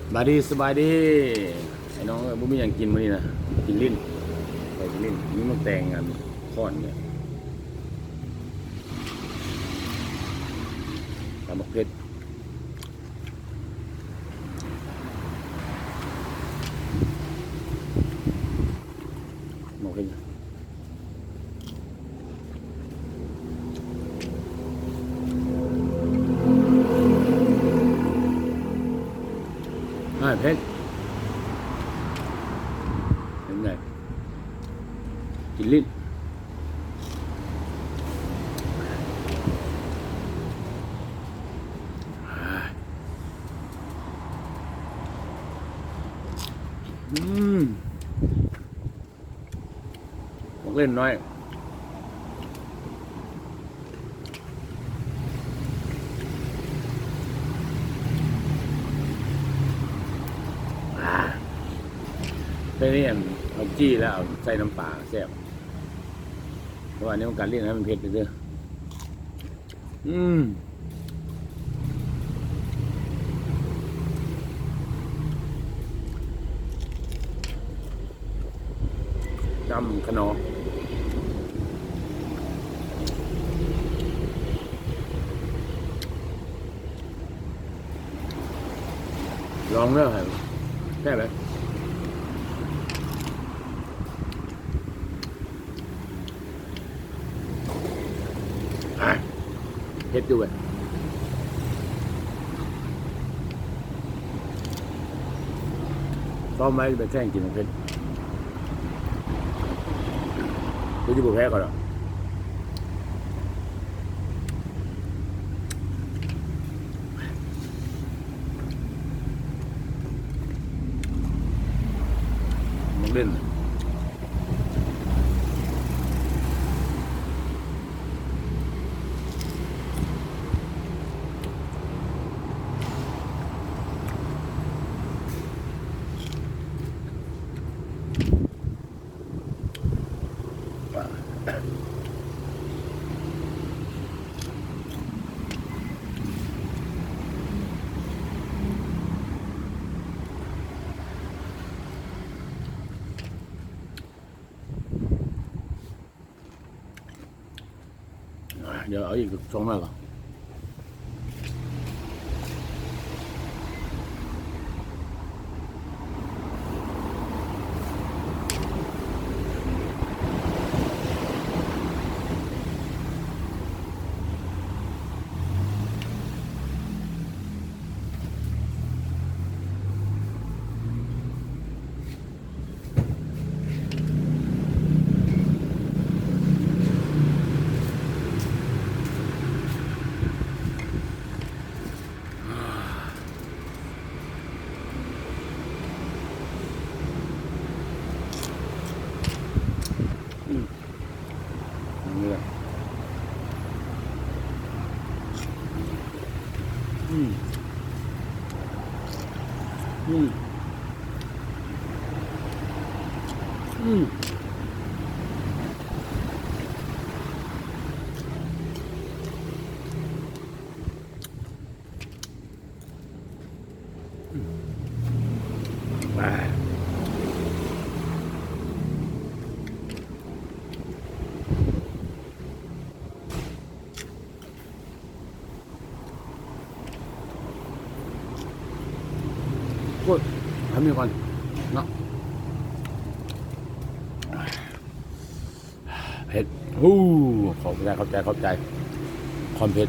ສະບາຍດີ ສະບາຍດີ ໄອ້ນ້ອງເອີຍ ບໍ່ມີຫຍັງກິນມື້ນີ້ນະ ກິນລີ້ນ ໄປກິນລີ້ນ ມີໝາກແຕງອັນຄ້ອນນີ້ ຕຳໝາກເຜັດ ໝາກເຜັດ. ອ້າຍ ເຜັດ ເປັນໄງ? ກິນລີ້ນ ອືມ. ໝາກເລັ່ນນ້ອຍ ອາ ໃສ່ນີ້ ເອົາຈີ່ແລ້ວເອົາໃສ່ນ້ຳປາແຊບ ເພາະວ່າໃນໂອກາດຫຼິ້ນໃຫ້ມັນເຜັດເດີ້. ອືມ ຕຳຂະໜໍ ລອງເດີ້ ແຊບເລີຍ. ອາ ເຜັດຢູ່ເວີຍ ຊ້ອມໄວ້ໄປແຂ່ງກິນເຜັດ ຄືຊິບໍ່ແພ້ເຂົາດອກ. ມັນເດັ່ນ. ດຽວເອົາອີກສອງໜ້ອຍກ່ອນ. ອືມ ນີ້ແຫຼະ ອືມ ອືມ ອືມ. ໂອ້ຍ ໃຫ້ມີກ່ອນເນາະ. ເຜັດ ໂອ້ ຂອບໃຈ ຂອບໃຈ ຂອບໃຈ ຄວາມເຜັດ